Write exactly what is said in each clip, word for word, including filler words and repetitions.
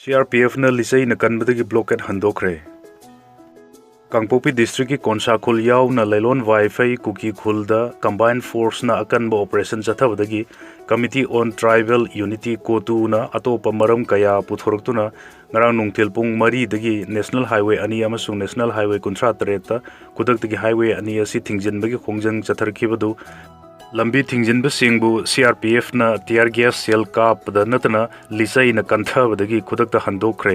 ꯁꯤ R P ꯑꯦꯐꯅ ꯂꯤꯆꯩꯅ ꯀꯟꯕꯗꯒꯤ blockade ꯍꯟꯗꯣꯛꯈ꯭ꯔꯦ꯫ ꯀꯥꯡꯄꯣꯛꯄꯤ ꯗꯤꯁꯇ꯭ꯔꯤꯛꯀꯤ ꯀꯣꯟꯁꯥ ꯈꯨꯜ ꯌꯥꯎꯅ ꯂꯩꯂꯣꯟ ꯋꯥꯏꯐꯩ ꯀꯨꯀꯤ ꯈꯨꯜꯗ ꯀꯝꯕꯥꯏꯟ ꯐꯣꯔꯁꯅ ꯑꯀꯟꯕ ꯑꯣꯄꯔꯦꯁꯟ ꯆꯠꯊꯕꯗꯒꯤ Committee on Tribal Unity, ꯀꯣꯇꯨꯅ ꯑꯇꯣꯞꯄ ꯃꯔꯝ ꯀꯌꯥ ꯄꯨꯊꯣꯔꯛꯇꯨꯅ ꯉꯔꯥꯡ ꯅꯨꯡꯊꯤꯜ ꯄꯨꯡ ꯃꯔꯤꯗꯒꯤ ꯅꯦꯁꯅꯦꯜ ꯍꯥꯏꯋꯦ ꯑꯅꯤ ꯑꯃꯁꯨꯡ ꯅꯦꯁꯅꯦꯜ ꯍꯥꯏꯋꯦ ꯀꯨꯟꯊ꯭ꯔꯥ ꯇꯔꯦꯠꯇ ꯈꯨꯗꯛꯇꯒꯤ ꯍꯥꯏꯋꯦ ꯑꯅꯤ ꯑꯁꯤ ꯊꯤꯡꯖꯤꯟꯕꯒꯤ ꯈꯣꯡꯖꯪ ꯆꯠꯊꯔꯛꯈꯤꯕꯗꯨ ꯂꯝꯕꯤ ꯊꯤꯡꯖꯤꯟꯕꯁꯤꯡꯕꯨ ꯁꯤ ꯑꯥꯔ ꯄꯤ ꯑꯦꯐꯅ ꯇꯤꯌꯥꯔ ꯒ꯭ꯌꯥꯁ ꯁꯦꯜ ꯀꯥꯞꯄꯗ ꯅꯠꯇꯅ ꯂꯤꯆꯩꯅ ꯀꯟꯊꯕꯗꯒꯤ ꯈꯨꯗꯛꯇ ꯍꯟꯗꯣꯛꯈ꯭ꯔꯦ꯫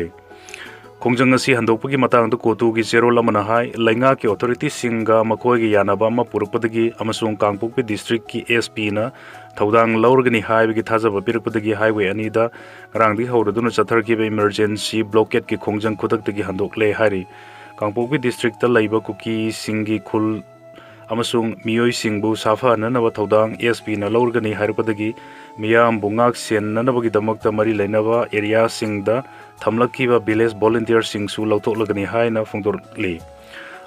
ꯈꯣꯡꯖꯪ ꯑꯁꯤ ꯍꯟꯗꯣꯛꯄꯒꯤ ꯃꯇꯥꯡꯗ ꯀꯣꯇꯨꯒꯤ ꯆꯦꯔꯣꯜ ꯑꯃꯅ ꯍꯥꯏ, ꯂꯩꯉꯥꯛꯀꯤ ꯑꯣꯊꯣꯔꯤꯇꯤꯁꯤꯡꯒ ꯃꯈꯣꯏꯒ ꯌꯥꯅꯕ ꯑꯃ ꯄꯨꯔꯛꯄꯗꯒꯤ ꯑꯃꯁꯨꯡ ꯀꯥꯡꯄꯣꯛꯄꯤ ꯗꯤꯁꯇ꯭ꯔꯤꯛꯀꯤ ꯑꯦꯁ ꯄꯤꯅ ꯊꯧꯗꯥꯡ ꯂꯧꯔꯒꯅꯤ ꯍꯥꯏꯕꯒꯤ ꯊꯥꯖꯕ ꯄꯤꯔꯛꯄꯗꯒꯤ ꯍꯥꯏꯋꯦ ꯑꯅꯤꯗ ꯉꯔꯥꯡꯗꯒꯤ ꯍꯧꯔꯗꯨꯅ ꯆꯠꯊꯔꯛꯈꯤꯕ ꯏꯃꯔꯖꯦꯟꯁꯤ ꯕ꯭ꯂꯣꯀꯦꯠꯀꯤ ꯈꯣꯡꯖꯪ ꯈꯨꯗꯛꯇꯒꯤ ꯍꯟꯗꯣꯛꯂꯦ ꯍꯥꯏꯔꯤ꯫ ꯀꯥꯡꯄꯣꯛꯄꯤ ꯗꯤꯁꯇ꯭ꯔꯤꯛꯇ ꯂꯩꯕ ꯀꯨꯀꯤꯁꯤꯡꯒꯤ ꯈꯨꯜ ꯑꯃꯁꯨꯡ ꯃꯤꯑꯣꯏꯁꯤꯡꯕꯨ ꯁꯥꯐꯅꯅꯕ ꯊꯧꯗꯥꯡ ꯑꯦꯁ ꯄꯤꯅ ꯂꯧꯔꯒꯅꯤ ꯍꯥꯏꯔꯛꯄꯗꯒꯤ ꯃꯤꯌꯥꯝꯕꯨ ꯉꯥꯛ ꯁꯦꯟꯅꯅꯕꯒꯤꯗꯃꯛꯇ ꯃꯔꯤ ꯂꯩꯅꯕ ꯑꯦꯔꯤꯌꯥꯁꯤꯡꯗ ꯊꯝꯂꯛꯈꯤꯕ ꯚꯤꯂꯦꯖ ꯚꯣꯂꯨꯟꯇꯤꯌꯔꯁꯤꯡꯁꯨ ꯂꯧꯊꯣꯛꯂꯒꯅꯤ ꯍꯥꯏꯅ ꯐꯣꯡꯗꯣꯔꯛꯂꯤ꯫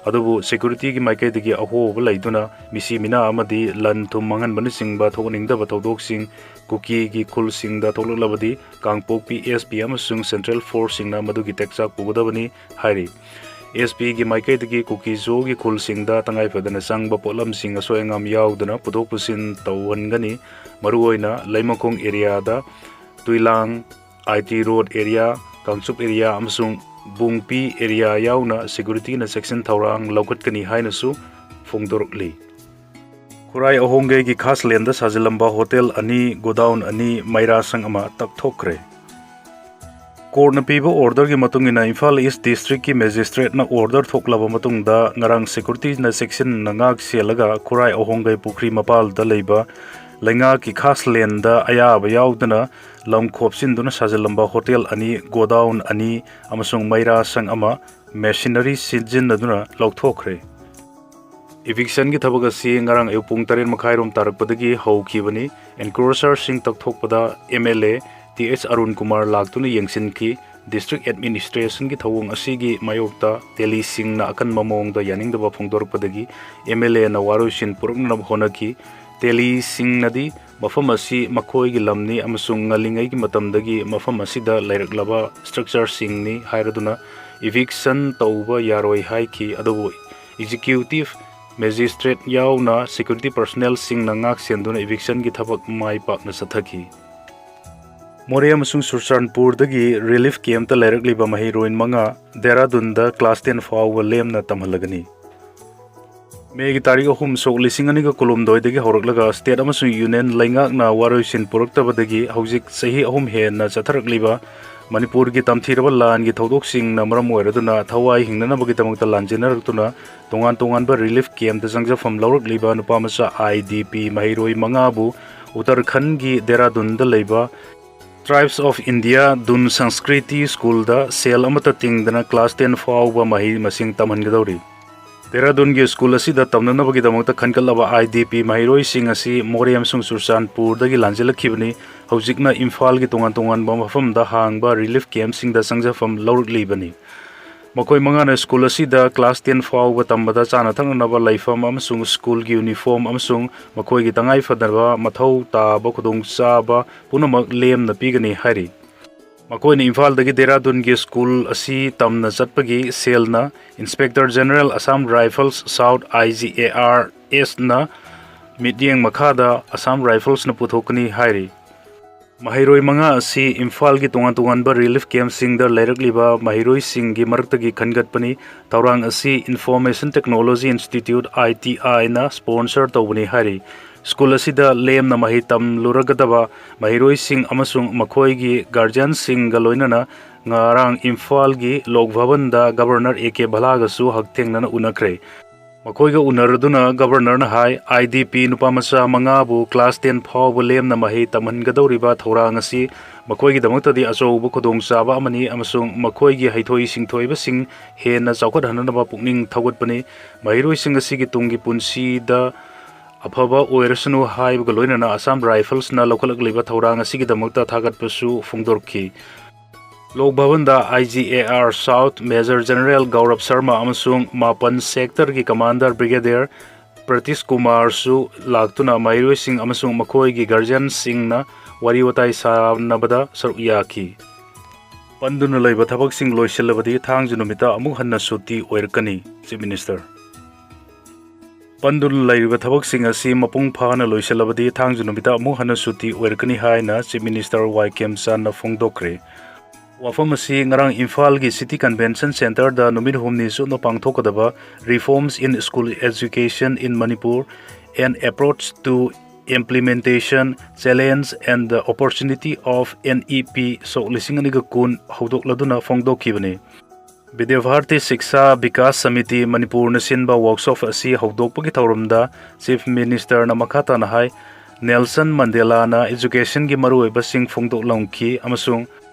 ꯑꯗꯨꯕꯨ ꯁꯦꯀ꯭ꯌꯨꯔꯤꯇꯤꯒꯤ ꯃꯥꯏꯀꯩꯗꯒꯤ ꯑꯍꯣꯕ ꯂꯩꯗꯨꯅ ꯃꯤꯁꯤ ꯃꯤꯅꯥ ꯑꯃꯗꯤ ꯂꯟ ꯊꯨꯝ ꯃꯥꯡꯍꯟꯕꯅꯆꯤꯡꯕ ꯊꯣꯛꯍꯟꯅꯤꯡꯗꯕ ꯊꯧꯗꯣꯛꯁꯤꯡ ꯀꯨꯀꯤꯒꯤ ꯈꯨꯜꯁꯤꯡꯗ ꯊꯣꯛꯂꯛꯂꯕꯗꯤ ꯀꯥꯡꯄꯣꯛꯄꯤ ꯑꯦꯁ ꯄꯤ ꯑꯃꯁꯨꯡ ꯁꯦꯟꯇ꯭ꯔꯦꯜ ꯐꯣꯔꯁꯁꯤꯡꯅ ꯃꯗꯨꯒꯤ ꯇꯦꯛꯆꯥꯛ ꯄꯨꯒꯗꯕꯅꯤ ꯍꯥꯏꯔꯤ꯫ ꯑꯦꯁ ꯄꯤꯒꯤ ꯃꯥꯏꯀꯩꯗꯒꯤ ꯀꯨꯀꯤ ꯖꯣꯒꯤ ꯈꯨꯜꯁꯤꯡꯗ ꯇꯉꯥꯏꯐꯗꯅ ꯆꯪꯕ ꯄꯣꯠꯂꯝꯁꯤꯡ ꯑꯁꯣꯏ ꯑꯉꯥꯝ ꯌꯥꯎꯗꯅ ꯄꯨꯊꯣꯛ ꯄꯨꯁꯤꯟ ꯇꯧꯍꯟꯒꯅꯤ꯫ ꯃꯔꯨꯑꯣꯏꯅ ꯂꯩꯃꯈꯣꯡ ꯑꯦꯔꯤꯌꯥꯗ ꯇꯨꯏꯂꯥꯡ, ꯑꯥꯏ T road area, Kangchup area ꯑꯃꯁꯨꯡ ꯕꯨꯡꯄꯤ ꯑꯦꯔꯤꯌꯥ ꯌꯥꯎꯅ ꯁꯦꯀ꯭ꯌꯨꯔꯤꯇꯤꯅ ꯆꯦꯛꯁꯤꯟ ꯊꯧꯔꯥꯡ ꯂꯧꯈꯠꯀꯅꯤ ꯍꯥꯏꯅꯁꯨ ꯐꯣꯡꯗꯣꯔꯛꯂꯤ꯫ ꯈꯨꯔꯥꯏ ꯑꯍꯣꯡꯒꯩꯒꯤ ꯈꯥꯁꯂꯦꯟꯗ ꯁꯥꯖꯤꯜꯂꯝꯕ ꯍꯣꯇꯦꯜ ꯑꯅꯤ, ꯒꯣꯗꯥꯎꯟ ꯑꯅꯤ, ꯃꯩꯔꯥ ꯁꯪ ꯑꯃ ꯇꯛꯊꯣꯛꯈ꯭ꯔꯦ꯫ ꯀꯣꯔꯠꯅ ꯄꯤꯕ ꯑꯣꯔꯗꯔꯒꯤ ꯃꯇꯨꯡ ꯏꯟꯅ ꯏꯝꯐꯥꯜ ꯏꯁ ꯗꯤꯁꯇ꯭ꯔꯤꯛꯀꯤ ꯃꯦꯖꯤꯁꯇ꯭ꯔꯦꯠꯅ ꯑꯣꯔꯗꯔ ꯊꯣꯛꯂꯕ ꯃꯇꯨꯡꯗ ꯉꯔꯥꯡ ꯁꯦꯀ꯭ꯌꯨꯔꯤꯇꯤꯅ ꯆꯦꯛꯁꯤꯟꯅ ꯉꯥꯛ ꯁꯦꯜꯂꯒ ꯈꯨꯔꯥꯏ ꯑꯍꯣꯡꯒꯩ ꯄꯨꯈ꯭ꯔꯤ ꯃꯄꯥꯜꯗ ꯂꯩꯕ ꯂꯩꯉꯥꯛꯀꯤ ꯈꯥꯁꯂꯦꯟꯗ ꯑꯌꯥꯕ ꯌꯥꯎꯗꯅ ꯂꯝ ꯈꯣꯞꯆꯤꯟꯗꯨꯅ ꯁꯥꯖꯤꯜꯂꯝꯕ ꯍꯣꯇꯦꯜ ꯑꯅꯤ, ꯒꯣꯗꯥꯎꯟ ꯑꯅꯤ ꯑꯃꯁꯨꯡ ꯃꯩꯔꯥ ꯁꯪ ꯑꯃ ꯃꯦꯁꯤꯅꯔꯤ ꯁꯤꯖꯤꯟꯅꯗꯨꯅ ꯂꯧꯊꯣꯛꯈ꯭ꯔꯦ꯫ ꯏꯚꯤꯛꯁꯟꯒꯤ ꯊꯕꯛ ꯑꯁꯤ ꯉꯔꯥꯡ ꯑꯌꯨꯛ ꯄꯨꯡ ꯇꯔꯦꯠ ꯃꯈꯥꯏꯔꯣꯝ ꯇꯥꯔꯛꯄꯗꯒꯤ ꯍꯧꯈꯤꯕꯅꯤ꯫ ꯑꯦꯟꯀ꯭ꯔꯣꯆꯔꯁꯤꯡ ꯇꯛꯊꯣꯛꯄꯗ M L A T H Arun Kumar ꯂꯥꯛꯇꯨꯅ ꯌꯦꯡꯁꯤꯟꯈꯤ꯫ ꯗꯤꯁꯇ꯭ꯔꯤꯛ ꯑꯦꯗꯃꯤꯅꯤꯁꯇ꯭ꯔꯦꯁꯟꯒꯤ ꯊꯧꯑꯣꯡ ꯑꯁꯤꯒꯤ ꯃꯥꯌꯣꯛꯇ ꯇꯦꯂꯤꯁꯤꯡꯅ ꯑꯀꯟꯕ ꯃꯑꯣꯡꯗ ꯌꯥꯅꯤꯡꯗꯕ ꯐꯣꯡꯗꯣꯔꯛꯄꯗꯒꯤ ꯑꯦꯝ ꯑꯦꯜ ꯑꯦꯅ ꯋꯥꯔꯣꯏꯁꯤꯟ ꯄꯨꯔꯛꯅꯅꯕ ꯍꯣꯠꯅꯈꯤ꯫ ꯇꯦꯂꯤꯁꯤꯡꯅꯗꯤ ꯃꯐꯝ ꯑꯁꯤ ꯃꯈꯣꯏꯒꯤ ꯂꯝꯅꯤ ꯑꯃꯁꯨꯡ ꯉꯜꯂꯤꯉꯩꯒꯤ ꯃꯇꯝꯗꯒꯤ ꯃꯐꯝ ꯑꯁꯤꯗ ꯂꯩꯔꯛꯂꯕ ꯁ꯭ꯇ꯭ꯔꯛꯆꯔꯁꯤꯡꯅꯤ ꯍꯥꯏꯔꯗꯨꯅ ꯏꯚꯤꯛꯁꯟ ꯇꯧꯕ ꯌꯥꯔꯣꯏ ꯍꯥꯏꯈꯤ꯫ ꯑꯗꯨꯕꯨ ꯑꯦꯛꯖꯤꯀ꯭ꯌꯨꯇꯤꯚ ꯃꯦꯖꯤꯁꯇ꯭ꯔꯦꯠ ꯌꯥꯎꯅ ꯁꯦꯀ꯭ꯌꯨꯔꯤꯇꯤ ꯄꯔꯁꯣꯅꯦꯜꯁꯤꯡꯅ ꯉꯥꯛ ꯁꯦꯟꯗꯨꯅ ꯏꯚꯤꯛꯁꯟꯒꯤ ꯊꯕꯛ ꯃꯥꯏ ꯄꯥꯛꯅ ꯆꯠꯊꯈꯤ꯫ ꯃꯣꯔꯦ ꯑꯃꯁꯨꯡ ꯆꯨꯔꯆꯥꯟꯄꯨꯔꯗꯒꯤ ꯔꯤꯂꯤꯐ ꯀꯦꯝꯞꯇ ꯂꯩꯔꯛꯂꯤꯕ ꯃꯍꯩꯔꯣꯏ ꯃꯉꯥ ꯗꯦꯔꯥꯗꯨꯟꯗ ꯀ꯭ꯂꯥꯁ ꯇꯦꯟ ꯐꯥꯎꯕ ꯂꯦꯝꯅ ꯇꯝꯍꯜꯂꯒꯅꯤ꯫ ꯃꯦꯒꯤ ꯇꯥꯔꯤꯛ ꯑꯍꯨꯝ, ꯁꯣꯛ ꯂꯤꯁꯤꯡ ꯑꯅꯤꯒ ꯀꯨꯟꯍꯨꯝꯗꯣꯏꯗꯒꯤ ꯍꯧꯔꯛꯂꯒ ꯁ꯭ꯇꯦꯠ ꯑꯃꯁꯨꯡ ꯌꯨꯅꯤꯌꯟ ꯂꯩꯉꯥꯛꯅ ꯋꯥꯔꯣꯏꯁꯤꯟ ꯄꯨꯔꯛꯇꯕꯗꯒꯤ ꯍꯧꯖꯤꯛ ꯆꯍꯤ ꯑꯍꯨꯝ ꯍꯦꯟꯅ ꯆꯠꯊꯔꯛꯂꯤꯕ ꯃꯅꯤꯄꯨꯔꯒꯤ ꯇꯝꯊꯤꯔꯕ ꯂꯥꯟꯒꯤ ꯊꯧꯗꯣꯛꯁꯤꯡꯅ ꯃꯔꯝ ꯑꯣꯏꯔꯗꯨꯅ ꯊꯋꯥꯏ ꯍꯤꯡꯅꯅꯕꯒꯤꯗꯃꯛꯇ ꯂꯥꯟꯖꯦꯟꯅꯔꯛꯇꯨꯅ ꯇꯣꯉꯥꯟ ꯇꯣꯉꯥꯟꯕ ꯔꯤꯂꯤꯐ ꯀꯦꯝꯞꯇ ꯆꯪꯖꯐꯝ ꯂꯧꯔꯛꯂꯤꯕ ꯅꯨꯄꯥ ꯃꯆꯥ ꯑꯥꯏ ꯗꯤ ꯄꯤ ꯃꯍꯩꯔꯣꯏ ꯃꯉꯥꯕꯨ ꯎꯇꯔꯈꯟꯒꯤ ꯗꯦꯔꯥꯗꯨꯟꯗ ꯂꯩꯕ Tribes of India ꯗꯨꯟ ꯁꯪꯁꯀ꯭ꯔꯤꯇꯤ ꯁ꯭ꯀꯨꯜꯗ ꯁꯦꯜ ꯑꯃꯠꯇ ꯇꯤꯡꯗꯅ ꯀ꯭ꯂꯥꯁ ꯇꯦꯟ ꯐꯥꯎꯕ ꯃꯍꯩ ꯃꯁꯤꯡ ꯇꯝꯍꯟꯒꯗꯧꯔꯤ꯫ ꯗꯦꯔꯥꯗꯨꯟꯒꯤ ꯁ꯭ꯀꯨꯜ ꯑꯁꯤꯗ ꯇꯝꯅꯅꯕꯒꯤꯗꯃꯛꯇ ꯈꯟꯒꯠꯂꯕ ꯑꯥꯏ ꯗꯤ ꯄꯤ ꯃꯍꯩꯔꯣꯏꯁꯤꯡ ꯑꯁꯤ ꯃꯣꯔꯦ ꯑꯃꯁꯨꯡ ꯆꯨꯔꯆꯥꯟꯄꯨꯔꯗꯒꯤ ꯂꯥꯟꯖꯦꯜꯂꯛꯈꯤꯕꯅꯤ꯫ ꯍꯧꯖꯤꯛꯅ ꯏꯝꯐꯥꯜꯒꯤ ꯇꯣꯉꯥꯟ ꯇꯣꯉꯥꯟꯕ ꯃꯐꯝꯗ ꯍꯥꯡꯕ ꯔꯤꯂꯤꯐ ꯀꯦꯝꯞꯁꯤꯡꯗ ꯆꯪꯖꯐꯝ ꯂꯧꯔꯛꯂꯤꯕꯅꯤ꯫ ꯃꯈꯣꯏ ꯃꯉꯥꯅ ꯁ꯭ꯀꯨꯜ ꯑꯁꯤꯗ ꯀ꯭ꯂꯥꯁ ꯇꯦꯟ ꯐꯥꯎꯕ ꯇꯝꯕꯗ ꯆꯥꯅ ꯊꯛꯅꯅꯕ ꯂꯩꯐꯝ ꯑꯃꯁꯨꯡ ꯁ꯭ꯀꯨꯜꯒꯤ ꯌꯨꯅꯤꯐꯣꯔꯝ ꯑꯃꯁꯨꯡ ꯃꯈꯣꯏꯒꯤ ꯇꯉꯥꯏꯐꯗꯕ ꯃꯊꯧ ꯇꯥꯕ ꯈꯨꯗꯣꯡꯆꯥꯕ ꯄꯨꯝꯅꯃꯛ ꯂꯦꯝꯅ ꯄꯤꯒꯅꯤ ꯍꯥꯏꯔꯤ꯫ ꯃꯈꯣꯏꯅ ꯏꯝꯐꯥꯜꯗꯒꯤ ꯗꯦꯔꯥꯗꯨꯟꯒꯤ ꯁ꯭ꯀꯨꯜ ꯑꯁꯤ ꯇꯝꯅ ꯆꯠꯄꯒꯤ ꯁꯦꯜꯅ inspector general Assam rifles south, I G A R ꯑꯦꯁꯅ ꯃꯤꯠꯌꯦꯡ ꯃꯈꯥꯗ ꯑꯁꯥꯝ ꯔꯥꯏꯐꯜꯁꯅ ꯄꯨꯊꯣꯛꯀꯅꯤ ꯍꯥꯏꯔꯤ꯫ ꯃꯍꯩꯔꯣꯏ ꯃꯉꯥ ꯑꯁꯤ ꯏꯝꯐꯥꯜꯒꯤ ꯇꯣꯉꯥꯟ ꯇꯣꯉꯥꯟꯕ ꯔꯤꯂꯤꯐ ꯀꯦꯝꯞꯁꯤꯡꯗ ꯂꯩꯔꯛꯂꯤꯕ ꯃꯍꯩꯔꯣꯏꯁꯤꯡꯒꯤ ꯃꯔꯛꯇꯒꯤ ꯈꯟꯒꯠꯄꯅꯤ꯫ ꯊꯧꯔꯥꯡ ꯑꯁꯤ Information Technology Institute, ꯑꯥꯏ ꯇꯤ ꯑꯥꯏꯅ ꯁ꯭ꯄꯣꯟꯁꯔ ꯇꯧꯕꯅꯤ ꯍꯥꯏꯔꯤ꯫ ꯁ꯭ꯀꯨꯜ ꯑꯁꯤꯗ ꯂꯦꯝꯅ ꯃꯍꯩ ꯇꯝꯂꯨꯔꯒꯗꯕ ꯃꯍꯩꯔꯣꯏꯁꯤꯡ ꯑꯃꯁꯨꯡ ꯃꯈꯣꯏꯒꯤ ꯒꯥꯔꯖꯤꯌꯟꯁꯤꯡꯒ ꯂꯣꯏꯅꯅ ꯉꯔꯥꯡ ꯏꯝꯐꯥꯜꯒꯤ ꯂꯣꯛ ꯚꯕꯟꯗ ꯒꯕꯔꯅꯔ ꯑꯦ ꯀꯦ ꯚꯂꯥꯒꯁꯨ ꯍꯛꯊꯦꯡꯅꯅ ꯎꯅꯈ꯭ꯔꯦ꯫ ꯃꯈꯣꯏꯒ ꯎꯅꯔꯗꯨꯅ ꯒꯕꯔꯅꯔꯅ ꯍꯥꯏ, ꯑꯥꯏ ꯗꯤ ꯄꯤ ꯅꯨꯄꯥ ꯃꯆꯥ ꯃꯉꯥꯕꯨ ꯀ꯭ꯂꯥꯁ ꯇꯦꯟ ꯐꯥꯎꯕ ꯂꯦꯝꯅ ꯃꯍꯩ ꯇꯝꯍꯟꯒꯗꯧꯔꯤꯕ ꯊꯧꯔꯥꯡ ꯑꯁꯤ ꯃꯈꯣꯏꯒꯤꯗꯃꯛꯇꯗꯤ ꯑꯆꯧꯕ ꯈꯨꯗꯣꯡꯆꯥꯕ ꯑꯃꯅꯤ ꯑꯃꯁꯨꯡ ꯃꯈꯣꯏꯒꯤ ꯍꯩꯊꯣꯏ ꯁꯤꯡꯊꯣꯏꯕꯁꯤꯡ ꯍꯦꯟꯅ ꯆꯥꯎꯈꯠꯍꯟꯅꯅꯕ ꯄꯨꯛꯅꯤꯡ ꯊꯧꯒꯠꯄꯅꯤ꯫ ꯃꯍꯩꯔꯣꯏꯁꯤꯡ ꯑꯁꯤꯒꯤ ꯇꯨꯡꯒꯤ ꯄꯨꯟꯁꯤꯗ ꯑꯐꯕ ꯑꯣꯏꯔꯁꯅꯨ ꯍꯥꯏꯕꯒ ꯂꯣꯏꯅꯅ ꯑꯁꯥꯝ ꯔꯥꯏꯐꯜꯁꯅ ꯂꯧꯈꯠꯂꯛꯂꯤꯕ ꯊꯧꯔꯥꯡ ꯑꯁꯤꯒꯤꯗꯃꯛꯇ ꯊꯥꯒꯠꯄꯁꯨ ꯐꯣꯡꯗꯣꯔꯛꯈꯤ꯫ ꯂꯣꯛ ꯚꯕꯟꯗ I G A R south major general Gaurav Sharma ꯑꯃꯁꯨꯡ ꯃꯥꯄꯟ ꯁꯦꯛꯇꯔꯒꯤ ꯀꯃꯥꯟꯗꯔ ꯕ꯭ꯔꯤꯒꯦꯗꯤꯌꯔ ꯄ꯭ꯔꯇꯤꯁ ꯀꯨꯃꯥꯔꯁꯨ ꯂꯥꯛꯇꯨꯅ ꯃꯍꯩꯔꯣꯏꯁꯤꯡ ꯑꯃꯁꯨꯡ ꯃꯈꯣꯏꯒꯤ ꯒꯥꯔꯖꯤꯌꯟꯁꯤꯡꯅ ꯋꯥꯔꯤ ꯋꯥꯇꯥꯏ ꯁꯥꯅꯕꯗ ꯁꯔꯨꯛ ꯌꯥꯈꯤ꯫ ꯄꯟꯗꯨꯅ ꯂꯩꯕ ꯊꯕꯛꯁꯤꯡ ꯂꯣꯏꯁꯤꯜꯂꯕꯗꯤ ꯊꯥꯡꯖ ꯅꯨꯃꯤꯠꯇ ꯑꯃꯨꯛ ꯍꯟꯅ ꯁꯨꯇꯤ ꯑꯣꯏꯔꯛꯀꯅꯤ, Chief Minister꯫ ꯄꯟꯗꯨꯅ ꯂꯩꯔꯤꯕ ꯊꯕꯛꯁꯤꯡ ꯑꯁꯤ ꯃꯄꯨꯡ ꯐꯥꯅ ꯂꯣꯏꯁꯤꯜꯂꯕꯗꯤ ꯊꯥꯡꯖ ꯅꯨꯃꯤꯠꯇ ꯑꯃꯨꯛ ꯍꯟꯅ ꯁꯨꯇꯤ ꯑꯣꯏꯔꯛꯀꯅꯤ ꯍꯥꯏꯅ Chief Minister ꯋꯥꯏ ꯈꯦꯝꯆꯥꯟꯅ ꯐꯣꯡꯗꯣꯛꯈ꯭ꯔꯦ꯫ ꯋꯥꯐꯝ ꯑꯁꯤ ꯉꯔꯥꯡ ꯏꯝꯐꯥꯜꯒꯤ City Convention Centreꯗ ꯅꯨꯃꯤꯠ ꯍꯨꯝꯅꯤ ꯆꯨꯞꯅ ꯄꯥꯡꯊꯣꯛꯀꯗꯕ Reforms in School Education in Manipur, An Approach to Implementation, Challenge and the Opportunity of N E P ꯁꯣꯛ ꯂꯤꯁꯤꯡ ꯑꯅꯤꯒ ꯀꯨꯟ ꯍꯧꯗꯣꯛꯂꯗꯨꯅ ꯐꯣꯡꯗꯣꯛꯈꯤꯕꯅꯤ꯫ ꯕꯤꯗ꯭ꯌꯥꯚꯥꯔꯇꯤ ꯁꯤꯛꯁꯥ ꯕꯤꯀꯥꯁ ꯁꯃꯤꯇꯤ ꯃꯅꯤꯄꯨꯔꯅ ꯁꯤꯟꯕ ꯋꯥꯔꯛꯁꯣꯞ ꯑꯁꯤ ꯍꯧꯗꯣꯛꯄꯒꯤ ꯊꯧꯔꯝꯗ Chief Ministerꯅ ꯃꯈꯥ ꯇꯥꯅ ꯍꯥꯏ, ꯅꯦꯜꯁꯟ ꯃꯟꯗꯦꯂꯥꯅ educationꯒꯤ ꯃꯔꯨꯑꯣꯏꯕꯁꯤꯡ ꯐꯣꯡꯗꯣꯛꯂꯝꯈꯤ ꯑꯃꯁꯨꯡ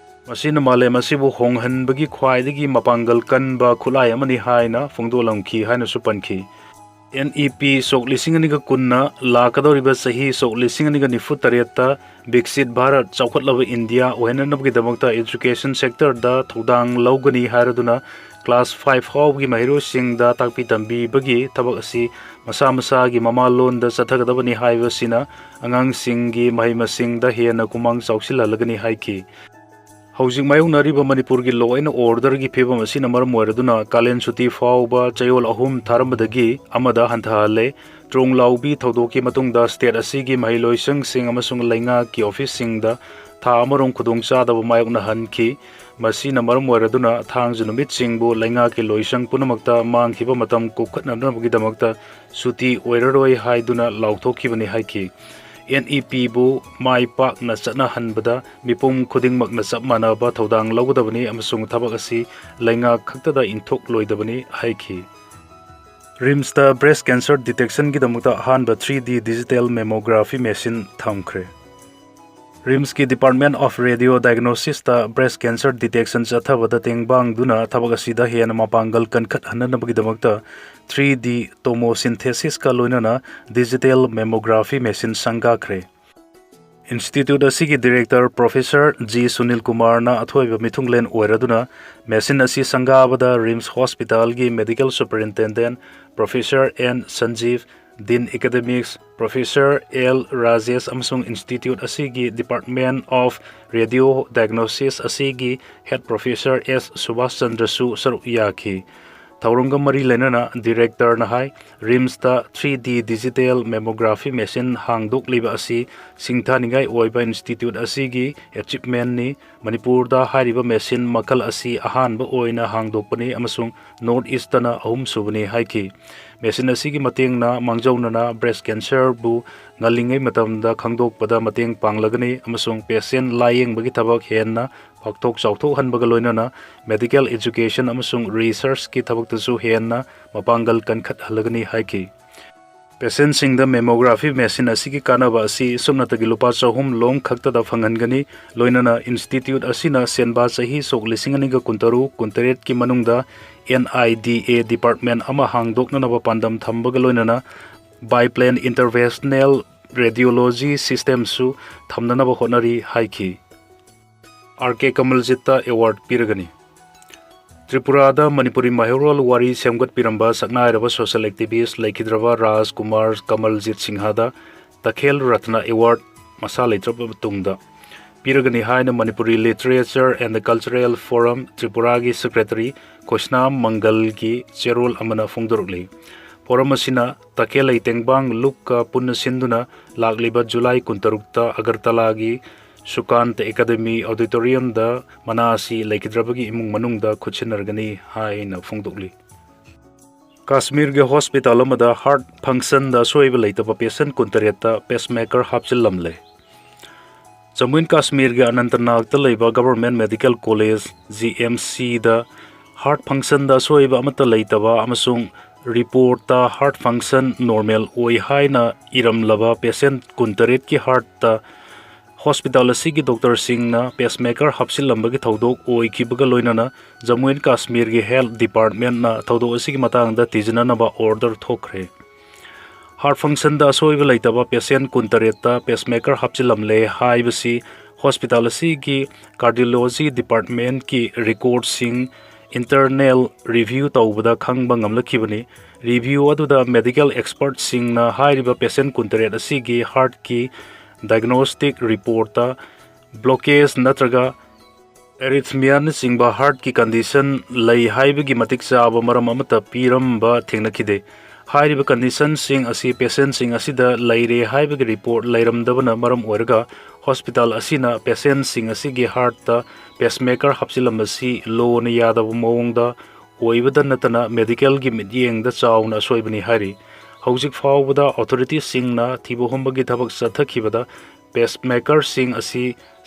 ꯃꯁꯤꯅ ꯃꯥꯂꯦꯝ ꯑꯁꯤꯕꯨ ꯍꯣꯡꯍꯟꯕꯒꯤ ꯈ꯭ꯋꯥꯏꯗꯒꯤ ꯃꯄꯥꯡꯒꯜ ꯀꯟꯕ ꯈꯨꯠꯂꯥꯏ ꯑꯃꯅꯤ ꯍꯥꯏꯅ ꯐꯣꯡꯗꯣꯛꯂꯝꯈꯤ ꯍꯥꯏꯅꯁꯨ ꯄꯟꯈꯤ꯫ N E P ꯁꯣꯛ ꯂꯤꯁꯤꯡ ꯑꯅꯤꯒ ꯀꯨꯟꯅ ꯂꯥꯛꯀꯗꯧꯔꯤꯕ ꯆꯍꯤ ꯁꯣꯛ ꯂꯤꯁꯤꯡ ꯑꯅꯤꯒ ꯅꯤꯐꯨ ꯇꯔꯦꯠꯇ ꯕꯤꯛꯁꯤꯠ ꯚꯥꯔꯠ ꯆꯥꯎꯈꯠꯂꯕ ꯏꯟꯗꯤꯌꯥ ꯑꯣꯏꯍꯟꯅꯕꯒꯤꯗꯃꯛꯇ education sectorꯗ ꯊꯧꯗꯥꯡ ꯂꯧꯒꯅꯤ ꯍꯥꯏꯔꯗꯨꯅ class five ꯐꯥꯎꯕꯒꯤ ꯃꯍꯩꯔꯣꯏꯁꯤꯡꯗ ꯇꯥꯛꯄꯤ ꯇꯝꯕꯤꯕꯒꯤ ꯊꯕꯛ ꯑꯁꯤ ꯃꯁꯥ ꯃꯁꯥꯒꯤ ꯃꯃꯥꯂꯣꯟꯗ ꯆꯠꯊꯒꯗꯕꯅꯤ ꯍꯥꯏꯕꯁꯤꯅ ꯑꯉꯥꯡꯁꯤꯡꯒꯤ ꯃꯍꯩ ꯃꯁꯤꯡꯗ ꯍꯦꯟꯅ ꯈꯨꯃꯥꯡ ꯆꯥꯎꯁꯤꯜꯍꯜꯂꯒꯅꯤ ꯍꯥꯏꯈꯤ꯫ ꯍꯧꯖꯤꯛ ꯃꯥꯌꯣꯛꯅꯔꯤꯕ ꯃꯅꯤꯄꯨꯔꯒꯤ law and orderꯒꯤ ꯐꯤꯕꯝ ꯑꯁꯤꯅ ꯃꯔꯝ ꯑꯣꯏꯔꯗꯨꯅ ꯀꯥꯂꯦꯟ ꯁꯨꯇꯤ ꯐꯥꯎꯕ ꯆꯌꯣꯜ ꯑꯍꯨꯝ ꯊꯥꯔꯝꯕꯗꯒꯤ ꯑꯃꯗ ꯍꯟꯊꯍꯜꯂꯦ꯫ ꯇ꯭ꯔꯣꯡꯂꯥꯎꯕꯤ ꯊꯧꯗꯣꯛꯀꯤ ꯃꯇꯨꯡꯗ state ꯑꯁꯤꯒꯤ ꯃꯍꯩꯂꯣꯏꯁꯪꯁꯤꯡ ꯑꯃꯁꯨꯡ ꯂꯩꯉꯥꯛꯀꯤ officeꯁꯤꯡꯗ ꯊꯥ ꯑꯃꯔꯣꯝ ꯈꯨꯗꯣꯡꯆꯥꯗꯕ ꯃꯥꯌꯣꯛꯅꯍꯟꯈꯤ꯫ ꯃꯁꯤꯅ ꯃꯔꯝ ꯑꯣꯏꯔꯗꯨꯅ ꯊꯥꯡꯖ ꯅꯨꯃꯤꯠꯁꯤꯡꯕꯨ ꯂꯩꯉꯥꯛꯀꯤ ꯂꯣꯏꯁꯪ ꯄꯨꯝꯅꯃꯛꯇ ꯃꯥꯡꯈꯤꯕ ꯃꯇꯝ ꯀꯣꯛꯈꯠꯅꯅꯕꯒꯤꯗꯃꯛꯇ ꯁꯨꯇꯤ ꯑꯣꯏꯔꯔꯣꯏ ꯍꯥꯏꯗꯨꯅ ꯂꯥꯎꯊꯣꯛꯈꯤꯕꯅꯤ ꯍꯥꯏꯈꯤ꯫ N E Pꯕꯨ ꯃꯥꯏ ꯄꯥꯛꯅ ꯆꯠꯅꯍꯟꯕꯗ ꯃꯤꯄꯨꯝ ꯈꯨꯗꯤꯡꯃꯛꯅ ꯆꯞ ꯃꯥꯟꯅꯕ ꯊꯧꯗꯥꯡ ꯂꯧꯒꯗꯕꯅꯤ ꯑꯃꯁꯨꯡ ꯊꯕꯛ ꯑꯁꯤ ꯂꯩꯉꯥꯛ ꯈꯛꯇꯗ ꯏꯟꯊꯣꯛꯂꯣꯏꯗꯕꯅꯤ ꯍꯥꯏꯈꯤ꯫ RIMSꯇ breast cancer detectionꯒꯤꯗꯃꯛꯇ ꯑꯍꯥꯟꯕ three D digital mammography machine ꯊꯝꯈ꯭ꯔꯦ꯫ RIMSꯀꯤ Department of Radio Diagnosisꯇ breast cancer detection ꯆꯠꯊꯕꯗ ꯇꯦꯡꯕꯥꯡꯗꯨꯅ ꯊꯕꯛ ꯑꯁꯤꯗ ꯍꯦꯟꯅ ꯃꯄꯥꯡꯒꯜ ꯀꯟꯈꯠꯍꯟꯅꯕꯒꯤꯗꯃꯛꯇ three D tomosynthesisꯀ ꯂꯣꯏꯅꯅ digital mammography machine ꯁꯪꯒꯥꯈ꯭ꯔꯦ꯫ Institute ꯑꯁꯤꯒꯤ Director Professor G ꯁꯨꯅꯤꯜ ꯀꯨꯃꯥꯔꯅ ꯑꯊꯣꯏꯕ ꯃꯤꯊꯨꯡꯂꯦꯟ ꯑꯣꯏꯔꯗꯨꯅ machine ꯑꯁꯤ ꯁꯪꯒꯥꯕꯗ RIMS Hospitalꯒꯤ Medical Superintendent Professor N ꯁꯟꯖꯤꯞ, Dean Academics Professor L Rajesh ꯑꯃꯁꯨꯡ Institute ꯑꯁꯤꯒꯤ Department of Radio Diagnosis ꯑꯁꯤꯒꯤ Head Professor S ꯁꯨꯕꯥꯁ ꯆꯟꯗ꯭ꯔꯁꯨ ꯁꯔꯨꯛ ꯌꯥꯈꯤ꯫ ꯊꯧꯔꯝꯒ ꯃꯔꯤ ꯂꯩꯅꯅ Directorꯅ ꯍꯥꯏ, RIMSꯇ three D digital mammography machine ꯍꯥꯡꯗꯣꯛꯂꯤꯕ ꯑꯁꯤ ꯁꯤꯡꯊꯥꯅꯤꯡꯉꯥꯏ ꯑꯣꯏꯕ Institute ꯑꯁꯤꯒꯤ achievementꯅꯤ꯫ ꯃꯅꯤꯄꯨꯔꯗ ꯍꯥꯏꯔꯤꯕ machine ꯃꯈꯜ ꯑꯁꯤ ꯑꯍꯥꯟꯕ ꯑꯣꯏꯅ ꯍꯥꯡꯗꯣꯛꯄꯅꯤ ꯑꯃꯁꯨꯡ North Eastꯇꯅ ꯑꯍꯨꯝꯁꯨꯕꯅꯤ ꯍꯥꯏꯈꯤ꯫ Machine ꯑꯁꯤꯒꯤ ꯃꯇꯦꯡꯅ ꯃꯥꯡꯖꯧꯅꯅ breast cancerꯕꯨ ꯉꯜꯂꯤꯉꯩ ꯃꯇꯝꯗ ꯈꯪꯗꯣꯛꯄꯗ ꯃꯇꯦꯡ ꯄꯥꯡꯂꯒꯅꯤ ꯑꯃꯁꯨꯡ patient ꯂꯥꯌꯦꯡꯕꯒꯤ ꯊꯕꯛ ꯍꯦꯟꯅ ꯄꯥꯛꯊꯣꯛ ꯆꯥꯎꯊꯣꯛꯍꯟꯕꯒ ꯂꯣꯏꯅꯅ medical education ꯑꯃꯁꯨꯡ researchꯀꯤ ꯊꯕꯛꯇꯁꯨ ꯍꯦꯟꯅ ꯃꯄꯥꯡꯒꯜ ꯀꯟꯈꯠꯍꯜꯂꯒꯅꯤ ꯍꯥꯏꯈꯤ꯫ Patientꯁꯤꯡꯗ mammography machine ꯑꯁꯤꯒꯤ ꯀꯥꯟꯅꯕ ꯑꯁꯤ ꯁꯨꯞꯅꯇꯒꯤ ꯂꯨꯄꯥ ꯆꯍꯨꯝ ꯂꯣꯡ ꯈꯛꯇꯗ ꯐꯪꯍꯟꯒꯅꯤ꯫ ꯂꯣꯏꯅꯅ Institute ꯑꯁꯤꯅ ꯁꯦꯟꯕꯥ ꯆꯍꯤ ꯁꯣꯛ ꯂꯤꯁꯤꯡ ꯑꯅꯤꯒ ꯀꯨꯟꯇꯔꯨꯛ ꯀꯨꯟꯇꯔꯦꯠꯀꯤ ꯃꯅꯨꯡꯗ NIDA department ꯑꯃ ꯍꯥꯡꯗꯣꯛꯅꯅꯕ ꯄꯥꯟꯗꯝ ꯊꯝꯕꯒ ꯂꯣꯏꯅꯅ biplane interventional radiology systemꯁꯨ ꯊꯝꯅꯅꯕ ꯍꯣꯠꯅꯔꯤ ꯍꯥꯏꯈꯤ꯫ R K ꯀꯃꯜꯖꯤꯠꯇ award ꯄꯤꯔꯒꯅꯤ꯫ ꯇ꯭ꯔꯤꯄꯨꯔꯥꯗ ꯃꯅꯤꯄꯨꯔꯤ ꯃꯍꯩꯔꯣꯜ ꯋꯥꯔꯤ ꯁꯦꯝꯒꯠꯄꯤꯔꯝꯕ ꯁꯛꯅꯥꯏꯔꯕ social activist ꯂꯩꯈꯤꯗ꯭ꯔꯕ ꯔꯥꯖ ꯀꯨꯃꯥꯔ ꯀꯃꯜꯖꯤꯠ ꯁꯤꯡꯍꯗ ꯇꯈꯦꯜ ꯔꯠꯅ award ꯃꯁꯥ ꯂꯩꯇ꯭ꯔꯕ ꯃꯇꯨꯡꯗ ꯄꯤꯔꯒꯅꯤ ꯍꯥꯏꯅ Manipuri Literature and Cultural Forum ꯇ꯭ꯔꯤꯄꯨꯔꯥꯒꯤ Secretary ꯈꯣꯏꯁꯅꯥꯝ ꯃꯪꯒꯜꯒꯤ ꯆꯦꯔꯣꯜ ꯑꯃꯅ ꯐꯣꯡꯗꯣꯔꯛꯂꯤ꯫ Forum ꯑꯁꯤꯅ ꯇꯈꯦꯜꯂꯩ ꯇꯦꯡꯕꯥꯡ ꯂꯨꯞꯀ ꯄꯨꯟꯅ ꯁꯤꯟꯗꯨꯅ ꯂꯥꯛꯂꯤꯕ ꯖꯨꯂꯥꯏ ꯀꯨꯟꯇꯔꯨꯛꯇ ꯑꯒꯔꯇꯂꯥꯒꯤ ꯁꯨꯀꯥꯟꯇ Academy Auditoriumꯗ ꯃꯅꯥ ꯑꯁꯤ ꯂꯩꯈꯤꯗ꯭ꯔꯕꯒꯤ ꯏꯃꯨꯡ ꯃꯅꯨꯡꯗ ꯈꯨꯠꯁꯤꯟꯅꯔꯒꯅꯤ ꯍꯥꯏꯅ ꯐꯣꯡꯗꯣꯛꯂꯤ꯫ ꯀꯥꯁꯃꯤꯔꯒꯤ hospital ꯑꯃꯗ heart functionꯗ ꯑꯁꯣꯏꯕ ꯂꯩꯇꯕ patient ꯀꯨꯟꯇꯔꯦꯠꯇ pacemaker ꯍꯥꯞꯆꯤꯜꯂꯝꯂꯦ꯫ ꯖꯝꯃꯨ ꯑꯦꯟ ꯀꯥꯁꯃꯤꯔꯒꯤ ꯑꯅꯟꯇꯅꯥꯒꯇ ꯂꯩꯕ Government Medical College, GMCꯗ heart functionꯗ ꯑꯁꯣꯏꯕ ꯑꯃꯠꯇ ꯂꯩꯇꯕ ꯑꯃꯁꯨꯡ reportꯇ heart function normal ꯑꯣꯏ ꯍꯥꯏꯅ ꯏꯔꯝꯂꯕ patient ꯀꯨꯟꯇꯔꯦꯠꯀꯤ heartꯇ hospital ꯑꯁꯤꯒꯤ doctorꯁꯤꯡꯅ pacemaker ꯍꯥꯞꯆꯤꯜꯂꯝꯕꯒꯤ ꯊꯧꯗꯣꯛ ꯑꯣꯏꯈꯤꯕꯒ ꯂꯣꯏꯅꯅ ꯖꯝꯃꯨ ꯑꯦꯟ ꯀꯥꯁꯃꯤꯔꯒꯤ health departmentꯅ ꯊꯧꯗꯣꯛ ꯑꯁꯤꯒꯤ ꯃꯇꯥꯡꯗ ꯊꯤꯖꯤꯟꯅꯅꯕ order ꯊꯣꯛꯈ꯭ꯔꯦ꯫ Heart functionꯗ ꯑꯁꯣꯏꯕ ꯂꯩꯇꯕ patient ꯀꯨꯟꯇꯔꯦꯠꯇ pacemaker ꯍꯥꯞꯆꯤꯜꯂꯝꯂꯦ ꯍꯥꯏꯕꯁꯤ hospital ꯑꯁꯤꯒꯤ cardiology departmentꯀꯤ recordꯁꯤꯡ internal review ꯇꯧꯕꯗ ꯈꯪꯕ ꯉꯝꯂꯛꯈꯤꯕꯅꯤ꯫ Review ꯑꯗꯨꯗ medical expertꯁꯤꯡꯅ ꯍꯥꯏꯔꯤꯕ patient ꯀꯨꯟꯇꯔꯦꯠ ꯑꯁꯤꯒꯤ heartꯀꯤ diagnostic reportꯇ blockage ꯅꯠꯇ꯭ꯔꯒ arrhythmiaꯅꯆꯤꯡꯕ heartꯀꯤ condition ꯂꯩ ꯍꯥꯏꯕꯒꯤ ꯃꯇꯤꯛ ꯆꯥꯕ ꯃꯔꯝ ꯑꯃꯠꯇ ꯄꯤꯔꯝꯕ ꯊꯦꯡꯅꯈꯤꯗꯦ꯫ ꯍꯥꯏꯔꯤꯕ conditionꯁꯤꯡ ꯑꯁꯤ patientꯁꯤꯡ ꯑꯁꯤꯗ ꯂꯩꯔꯦ ꯍꯥꯏꯕꯒꯤ report ꯂꯩꯔꯝꯗꯕꯅ ꯃꯔꯝ ꯑꯣꯏꯔꯒ hospital ꯑꯁꯤꯅ patientꯁꯤꯡ ꯑꯁꯤꯒꯤ heartꯇ pacemaker ꯍꯥꯞꯆꯤꯜꯂꯝꯕꯁꯤ lawꯅ ꯌꯥꯗꯕ ꯃꯑꯣꯡꯗ ꯑꯣꯏꯕꯗ ꯅꯠꯇꯅ medicalꯒꯤ ꯃꯤꯠꯌꯦꯡꯗ ꯆꯥꯎꯅ ꯑꯁꯣꯏꯕꯅꯤ ꯍꯥꯏꯔꯤ꯫ ꯍꯧꯖꯤꯛ ꯐꯥꯎꯕꯗ authorityꯁꯤꯡꯅ ꯊꯤꯕ ꯍꯨꯝꯕꯒꯤ ꯊꯕꯛ ꯆꯠꯊꯈꯤꯕꯗ pacemakerꯁꯤꯡ ꯑꯁꯤ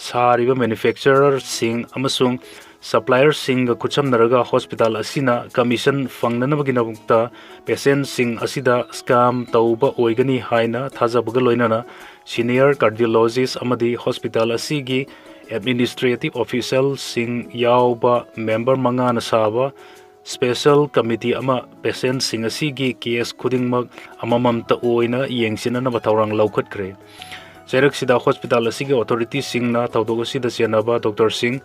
ꯁꯥꯔꯤꯕ manufacturerꯁꯤꯡ ꯑꯃꯁꯨꯡ supplierꯁꯤꯡꯒ ꯈꯨꯠꯁꯝꯅꯔꯒ hospital ꯑꯁꯤꯅ commission ꯐꯪꯅꯅꯕꯒꯤꯗꯃꯛꯇ patientꯁꯤꯡ ꯑꯁꯤꯗ scam ꯇꯧꯕ ꯑꯣꯏꯒꯅꯤ ꯍꯥꯏꯅ ꯊꯥꯖꯕꯒ ꯂꯣꯏꯅꯅ senior cardiologist ꯑꯃꯗꯤ hospital ꯑꯁꯤꯒꯤ administrative officialꯁꯤꯡ ꯌꯥꯎꯕ member ꯃꯉꯥꯅ ꯁꯥꯕ special committee ꯑꯃ patientꯁꯤꯡ ꯑꯁꯤꯒꯤ case ꯈꯨꯗꯤꯡꯃꯛ ꯑꯃꯃꯝꯇ ꯑꯣꯏꯅ ꯌꯦꯡꯁꯤꯟꯅꯅꯕ ꯊꯧꯔꯥꯡ ꯂꯧꯈꯠꯈ꯭ꯔꯦ꯫ ꯆꯩꯔꯛꯁꯤꯗ hospital ꯑꯁꯤꯒꯤ authorityꯁꯤꯡꯅ ꯊꯧꯗꯣꯛ ꯑꯁꯤꯗ ꯆꯦꯟꯅꯕ doctorꯁꯤꯡ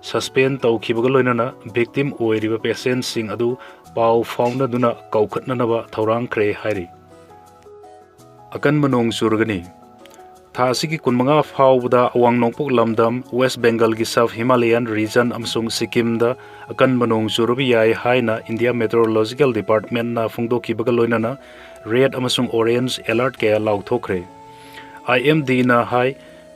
suspend ꯇꯧꯈꯤꯕꯒ ꯂꯣꯏꯅꯅ victim ꯑꯣꯏꯔꯤꯕ patientꯁꯤꯡ ꯑꯗꯨ ꯄꯥꯎ ꯐꯥꯎꯅꯗꯨꯅ ꯀꯧꯈꯠꯅꯅꯕ ꯊꯧꯔꯥꯡꯈ꯭ꯔꯦ ꯍꯥꯏꯔꯤ꯫ ꯑꯀꯟꯕ ꯅꯣꯡ ꯆꯨꯔꯒꯅꯤ꯫ ꯊꯥ ꯑꯁꯤꯒꯤ ꯀꯨꯟꯃꯉꯥ ꯐꯥꯎꯕꯗ ꯑꯋꯥꯡ ꯅꯣꯡꯄꯣꯛ ꯂꯝꯗꯝ, West Bengalꯒꯤ Sub Himalayan region ꯑꯃꯁꯨꯡ ꯁꯤꯛꯀꯤꯝꯗ ꯑꯀꯟꯕ ꯅꯣꯡ ꯆꯨꯔꯕ ꯌꯥꯏ ꯍꯥꯏꯅ India Meteorological Departmentꯅ ꯐꯣꯡꯗꯣꯛꯈꯤꯕꯒ ꯂꯣꯏꯅꯅ red ꯑꯃꯁꯨꯡ orange alert ꯀꯌꯥ ꯂꯥꯎꯊꯣꯛꯈ꯭ꯔꯦ꯫ IMDꯅ ꯍꯥꯏ,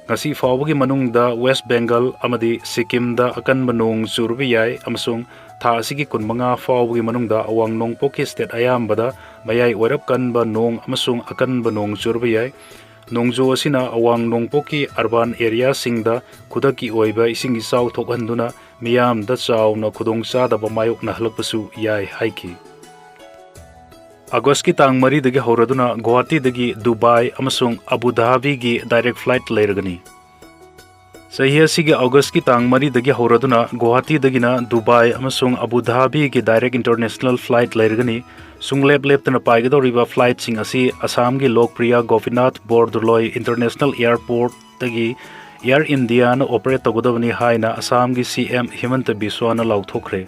ꯉꯁꯤ ꯐꯥꯎꯕꯒꯤ ꯃꯅꯨꯡꯗ West Bengal ꯑꯃꯗꯤ ꯁꯤꯛꯀꯤꯝꯗ ꯑꯀꯟꯕ ꯅꯣꯡ ꯆꯨꯔꯕ ꯌꯥꯏ ꯑꯃꯁꯨꯡ ꯊꯥ ꯑꯁꯤꯒꯤ ꯀꯨꯟꯃꯉꯥ ꯐꯥꯎꯕꯒꯤ ꯃꯅꯨꯡꯗ ꯑꯋꯥꯡ ꯅꯣꯡꯄꯣꯛꯀꯤ state ꯑꯌꯥꯝꯕꯗ ꯃꯌꯥꯏ ꯑꯣꯏꯔꯞ ꯀꯟꯕ ꯅꯣꯡ ꯑꯃꯁꯨꯡ ꯑꯀꯟꯕ ꯅꯣꯡ ꯆꯨꯔꯕ ꯌꯥꯏ꯫ ꯅꯣꯡꯖꯨ ꯑꯁꯤꯅ ꯑꯋꯥꯡ ꯅꯣꯡꯄꯣꯛꯀꯤ urban areaꯁꯤꯡꯗ ꯈꯨꯗꯛꯀꯤ ꯑꯣꯏꯕ ꯏꯁꯤꯡ ꯏꯆꯥꯎ ꯊꯣꯛꯍꯟꯗꯨꯅ ꯃꯤꯌꯥꯝꯗ ꯆꯥꯎꯅ ꯈꯨꯗꯣꯡꯆꯥꯗꯕ ꯃꯥꯌꯣꯛꯅꯍꯜꯂꯛꯄꯁꯨ ꯌꯥꯏ ꯍꯥꯏꯈꯤ꯫ ꯑꯥꯒꯁꯀꯤ ꯇꯥꯡ ꯃꯔꯤꯗꯒꯤ ꯍꯧꯔꯗꯨꯅ ꯒꯨꯋꯥꯍꯥꯇꯤꯗꯒꯤ ꯗꯨꯕꯥꯏ ꯑꯃꯁꯨꯡ ꯑꯕꯨ ꯙꯥꯕꯤꯒꯤ direct flight ꯂꯩꯔꯒꯅꯤ꯫ ꯆꯍꯤ ꯑꯁꯤꯒꯤ ꯑꯣꯒꯁꯀꯤ ꯇꯥꯡ ꯃꯔꯤꯗꯒꯤ ꯍꯧꯔꯗꯨꯅ ꯒꯨꯋꯥꯍꯥꯇꯤꯗꯒꯤꯅ ꯗꯨꯕꯥꯏ ꯑꯃꯁꯨꯡ ꯑꯕꯨ ꯙꯥꯕꯤꯒꯤ direct international flight ꯂꯩꯔꯒꯅꯤ꯫ ꯁꯨꯡꯂꯦꯞ ꯂꯦꯞꯇꯅ ꯄꯥꯏꯒꯗꯧꯔꯤꯕ flightꯁꯤꯡ ꯑꯁꯤ ꯑꯁꯥꯝꯒꯤ ꯂꯣꯛꯄ꯭ꯔꯤꯌꯥ ꯒꯣꯄꯤꯅꯥꯊ ꯕꯣꯔꯗꯣꯂꯣꯏ International Airportꯇꯒꯤ Air Indiaꯅ operate ꯇꯧꯒꯗꯕꯅꯤ ꯍꯥꯏꯅ ꯑꯁꯥꯝꯒꯤ C M ꯍꯤꯃꯟꯇ ꯕꯤꯁ꯭ꯋꯥꯅ ꯂꯥꯎꯊꯣꯛꯈ꯭ꯔꯦ꯫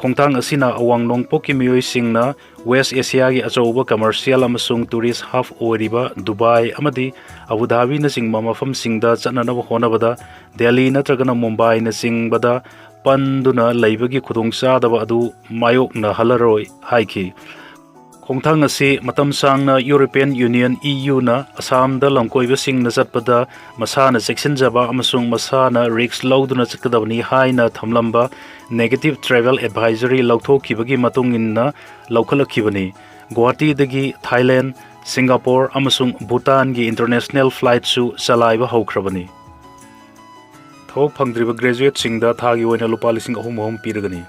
ꯈꯣꯡꯊꯥꯡ ꯑꯁꯤꯅ ꯑꯋꯥꯡ ꯅꯣꯡꯄꯣꯛꯀꯤ ꯃꯤꯑꯣꯏꯁꯤꯡꯅ West Asiaꯒꯤ ꯑꯆꯧꯕ commercial ꯑꯃꯁꯨꯡ tourist hub ꯑꯣꯏꯔꯤꯕ ꯗꯨꯕꯥꯏ ꯑꯃꯗꯤ ꯑꯕꯨ ꯙꯥꯕꯤꯅꯆꯤꯡꯕ ꯃꯐꯝꯁꯤꯡꯗ ꯆꯠꯅꯅꯕ ꯍꯣꯠꯅꯕꯗ ꯗꯦꯜꯂꯤ ꯅꯠꯇ꯭ꯔꯒꯅ ꯃꯨꯝꯕꯥꯏꯅꯆꯤꯡꯕꯗ ꯄꯟꯗꯨꯅ ꯂꯩꯕꯒꯤ ꯈꯨꯗꯣꯡꯆꯥꯗꯕ ꯑꯗꯨ ꯃꯥꯌꯣꯛꯅꯍꯜꯂꯔꯣꯏ ꯍꯥꯏꯈꯤ꯫ ꯈꯣꯡꯊꯥꯡ ꯑꯁꯤ ꯃꯇꯝ ꯁꯥꯡꯅ European Union E Uꯅ ꯑꯁꯥꯝꯗ ꯂꯝꯀꯣꯏꯕꯁꯤꯡꯅ ꯆꯠꯄꯗ ꯃꯁꯥꯅ ꯆꯦꯛꯁꯤꯟꯖꯕ ꯑꯃꯁꯨꯡ ꯃꯁꯥꯅ risk ꯂꯧꯗꯨꯅ ꯆꯠꯀꯗꯕꯅꯤ ꯍꯥꯏꯅ ꯊꯝꯂꯝꯕ negative travel advisory ꯂꯧꯊꯣꯛꯈꯤꯕꯒꯤ ꯃꯇꯨꯡ ꯏꯟꯅ ꯂꯧꯈꯠꯂꯛꯈꯤꯕꯅꯤ꯫ ꯒꯨꯋꯥꯍꯥꯇꯤꯗꯒꯤ ꯊꯥꯏꯂꯦꯟ, ꯁꯤꯡꯒꯥꯄꯣꯔ ꯑꯃꯁꯨꯡ ꯚꯨꯇꯥꯟꯒꯤ international flightꯁꯨ ꯆꯂꯥꯏꯕ ꯍꯧꯈ꯭ꯔꯕꯅꯤ꯫ ꯊꯕꯛ ꯐꯪꯗ꯭ꯔꯤꯕ graduateꯁꯤꯡꯗ ꯊꯥꯒꯤ ꯑꯣꯏꯅ ꯂꯨꯄꯥ ꯂꯤꯁꯤꯡ ꯑꯍꯨꯝ ꯑꯍꯨꯝ ꯄꯤꯔꯒꯅꯤ꯫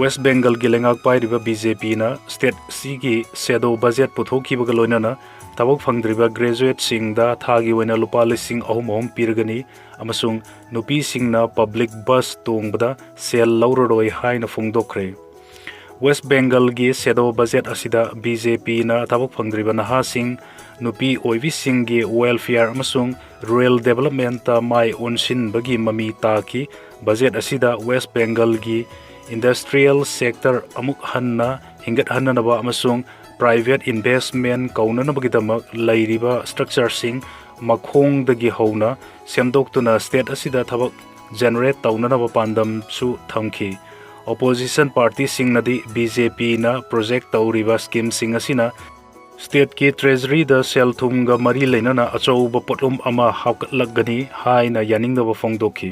West Bengalꯒꯤ ꯂꯩꯉꯥꯛ ꯄꯥꯏꯔꯤꯕ BJPꯅ state ꯑꯁꯤꯒꯤ shadow budget ꯄꯨꯊꯣꯛꯈꯤꯕꯒ ꯂꯣꯏꯅꯅ ꯊꯕꯛ ꯐꯪꯗ꯭ꯔꯤꯕ graduateꯁꯤꯡꯗ ꯊꯥꯒꯤ ꯑꯣꯏꯅ ꯂꯨꯄꯥ ꯂꯤꯁꯤꯡ ꯑꯍꯨꯝ ꯑꯍꯨꯝ ꯄꯤꯔꯒꯅꯤ ꯑꯃꯁꯨꯡ ꯅꯨꯄꯤꯁꯤꯡꯅ public bus ꯇꯣꯡꯕꯗ ꯁꯦꯜ ꯂꯧꯔꯔꯣꯏ ꯍꯥꯏꯅ ꯐꯣꯡꯗꯣꯛꯈ꯭ꯔꯦ꯫ West Bengalꯒꯤ shadow budget ꯑꯁꯤꯗ BJPꯅ ꯊꯕꯛ ꯐꯪꯗ꯭ꯔꯤꯕ ꯅꯍꯥꯁꯤꯡ, ꯅꯨꯄꯤ ꯑꯣꯏꯕꯤꯁꯤꯡꯒꯤ welfare ꯑꯃꯁꯨꯡ rural developmentꯇ ꯃꯥꯏ ꯑꯣꯟꯁꯤꯟꯕꯒꯤ ꯃꯃꯤ ꯇꯥꯈꯤ꯫ Budget ꯑꯁꯤꯗ West Bengalꯒꯤ industrial sector ꯑꯃꯨꯛ ꯍꯟꯅ ꯍꯤꯡꯒꯠꯍꯟꯅꯅꯕ ꯑꯃꯁꯨꯡ private investment ꯀꯧꯅꯅꯕꯒꯤꯗꯃꯛ ꯂꯩꯔꯤꯕ structureꯁꯤꯡ ꯃꯈꯣꯡꯗꯒꯤ ꯍꯧꯅ ꯁꯦꯝꯗꯣꯛꯇꯨꯅ state ꯑꯁꯤꯗ ꯊꯕꯛ generate ꯇꯧꯅꯅꯕ ꯄꯥꯟꯗꯝꯁꯨ ꯊꯝꯈꯤ꯫ Opposition partyꯁꯤꯡꯅꯗꯤ BJPꯅ project ꯇꯧꯔꯤꯕ schemeꯁꯤꯡ ꯑꯁꯤꯅ stateꯀꯤ treasuryꯗ ꯁꯦꯜ ꯊꯨꯝꯒ ꯃꯔꯤ ꯂꯩꯅꯅ ꯑꯆꯧꯕ ꯄꯣꯠꯂꯨꯝ ꯑꯃ ꯍꯥꯞꯀꯠꯂꯛꯀꯅꯤ ꯍꯥꯏꯅ ꯌꯥꯅꯤꯡꯗꯕ ꯐꯣꯡꯗꯣꯛꯈꯤ꯫